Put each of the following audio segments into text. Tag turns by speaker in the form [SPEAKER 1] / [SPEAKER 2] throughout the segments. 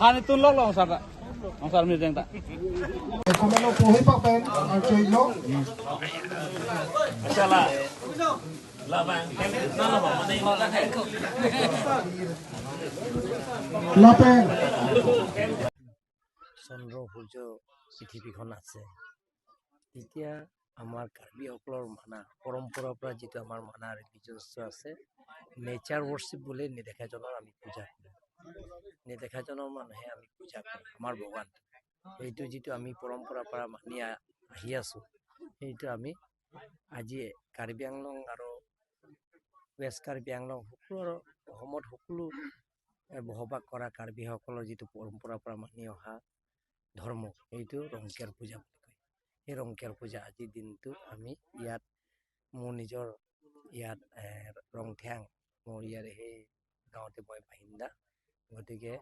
[SPEAKER 1] Hani tun lok long sar long sar mi jeng ta.
[SPEAKER 2] Komeno pohi pa pen ar cheilo.
[SPEAKER 3] Achala.
[SPEAKER 2] Lapen.
[SPEAKER 4] চন্দ্ৰ সূৰ্য পৃথিৱীখন আছে, তেতিয়া আমাৰ কাৰ্বিসকলৰ মানা পৰম্পৰাৰ পৰা যিটো আমাৰ মানা ৰিলিজনছ আছে, নেচাৰ ৱৰ্শ্বিপ বুলি নেদেখাজনৰ আমি পূজা কৰোঁ। নেদেখাজনৰ মানুহে আমি পূজা কৰোঁ আমাৰ ভগৱান। সেইটো যিটো আমি পৰম্পৰাৰ পৰা মানি আহি আছোঁ, সেইটো আমি আজি কাৰ্বি আংলং আৰু ৱেষ্ট কাৰ্বি আংলং সকলো আৰু অসমত সকলো বসবাস কৰা কাৰ্বিসকলৰ যিটো পৰম্পৰাৰ পৰা মানি অহা ধৰ্ম, সেইটো ৰংকিয়াৰ পূজা বুলি কয়। সেই ৰংকিয়াৰ পূজা আজিৰ দিনটো আমি ইয়াত মোৰ নিজৰ ইয়াত ৰংথিয়াং মোৰ ইয়াৰ সেই গাঁৱতে মই বাসিন্দা। গতিকে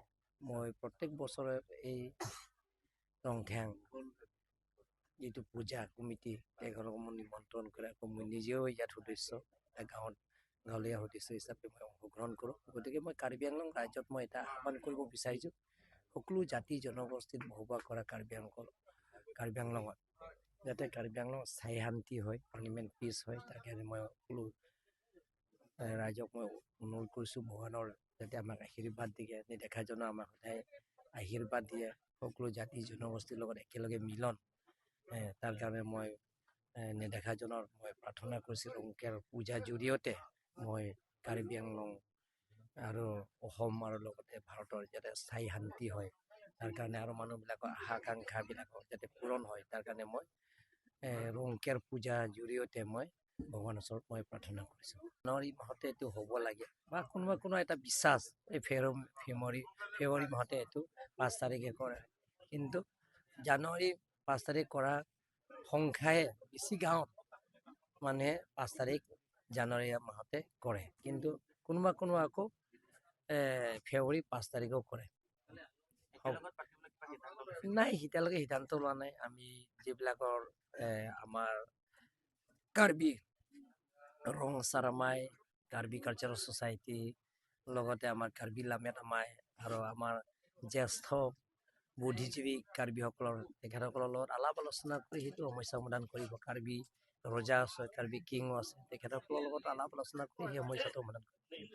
[SPEAKER 4] মই প্ৰত্যেক বছৰে এই ৰংথিয়াং যিটো পূজা কমিটি তেখেতলোকক মই নিমন্ত্ৰণ কৰে, আকৌ মই নিজেও ইয়াত সদস্য, গাঁৱত গাঁৱলীয়া সদস্য হিচাপে মই অংশগ্ৰহণ কৰোঁ। গতিকে মই কাৰ্বি আংলং ৰাজ্যত মই এটা আহ্বান কৰিব বিচাৰিছোঁ, সকলো জাতি জনগোষ্ঠীত বসবাস কৰা কাৰ্বি আংলঙত যাতে কাৰ্বি আংলং স্থায়ী শান্তি হয়, পাৰ্মানেণ্ট পিচ হয়, তাৰ কাৰণে মই সকলো ৰাইজক মই অনুৰোধ কৰিছোঁ ভগৱানৰ যাতে আমাক আশীৰ্বাদ দিয়ে, নেদেখাজনৰ আমাক সদায় আশীৰ্বাদ দিয়ে, সকলো জাতি জনগোষ্ঠীৰ লগত একেলগে মিলন, তাৰ কাৰণে মই নেদেখাজনৰ মই প্ৰাৰ্থনা কৰিছোঁ। ৰংকিয়াৰ পূজাৰ জৰিয়তে মই কাৰ্বি আংলং আৰু অসম আৰু লগতে ভাৰতৰ যাতে স্থায়ী শান্তি হয়, তাৰ কাৰণে আৰু মানুহবিলাকৰ আশা আকাংক্ষাবিলাকৰ যাতে পূৰণ হয়, তাৰ কাৰণে মই ৰংকিয়াৰ পূজাৰ জৰিয়তে মই ভগৱানৰ ওচৰত মই প্ৰাৰ্থনা কৰিছোঁ। জানুৱাৰী মাহতে এইটো হ'ব লাগে বা কোনোবা কোনো এটা বিশ্বাস এই ফেব্ৰুৱাৰী মাহতে এইটো 5 তাৰিখে কৰে, কিন্তু জানুৱাৰী 5 তাৰিখ কৰা সংখ্যাই বেছি গাঁৱত মানুহে 5 তাৰিখ জানুৱাৰী মাহতে কৰে, কিন্তু কোনোবা কোনোবা আকৌ ফেব্ৰুৱাৰী 5 তাৰিখেও কৰে। নাই, এতিয়ালৈকে সিদ্ধান্ত লোৱা নাই। আমি যিবিলাকৰ আমাৰ কাৰ্বি ৰং চাৰামাই কাৰ্বি কালচাৰেল ছ'চাইটি, লগতে আমাৰ কাৰ্বি লামেত আমাই আৰু আমাৰ জ্যেষ্ঠ বুদ্ধিজীৱী কাৰ্বিসকলৰ তেখেতসকলৰ লগত আলাপ আলোচনা কৰি সেইটো সমস্যা সমাধান কৰিব। কাৰ্বি ৰজা আছে, কাৰ্বি কিঙো আছে, তেখেতসকলৰ লগত আলাপ আলোচনা কৰি সেই সমস্যাটো সমাধান কৰিব।